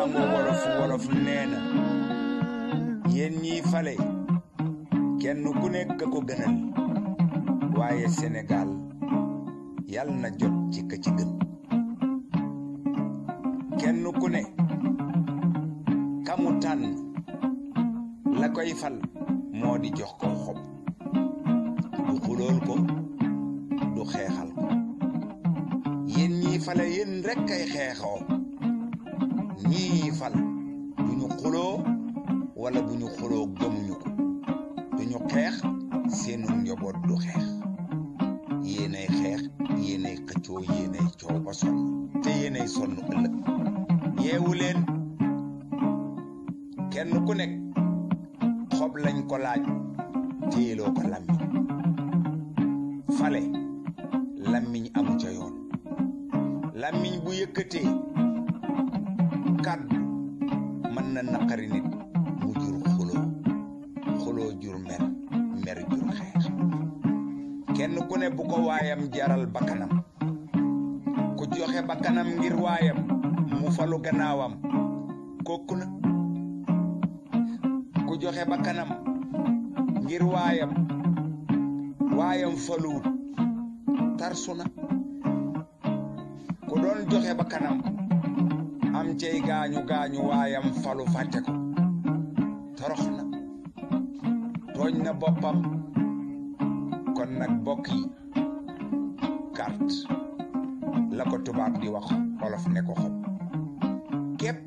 ndongo wolof nee na yéen ñiy fale kenn ku nekk ko gënal waaye Sénégal yàlla na jot ci ka ci gën kenn ku ne kamu tànn la koy fal moo di jox ko xob du xulool ko du xeexal ko yéen ñii fale yéen rekk ay xeexoo ñii fal du ñu xuloo wala bu ñu xuloo gëmuñu ko du ñu xeex seenu njaboot du xeex yéenay xeex yéenay xëccoo yéenay coow ba sonn te yéenay sonn ëllëg yeewu leen kenn ku nekk xob lañ ko laaj téeloo ko lammiñ fale lammiñ amu ca yoon lammiñ bu yëkkatee kàddu mën na naqari nit mu jur xuloo jur mer jur xeex kenn ku ne bu ko waayam jaral bakkanam ku joxe bakkanam ngir waayam mu falu gannaawam kooku na ku joxe bakkanam ngir waayam faluwut tarsu na ku doon joxe bakkanam am cey gaañu waayam falu fàtte ko torox na tooñ na boppam kon nag bokk yi carte la ko tubaab di wax olof ne ko xob képp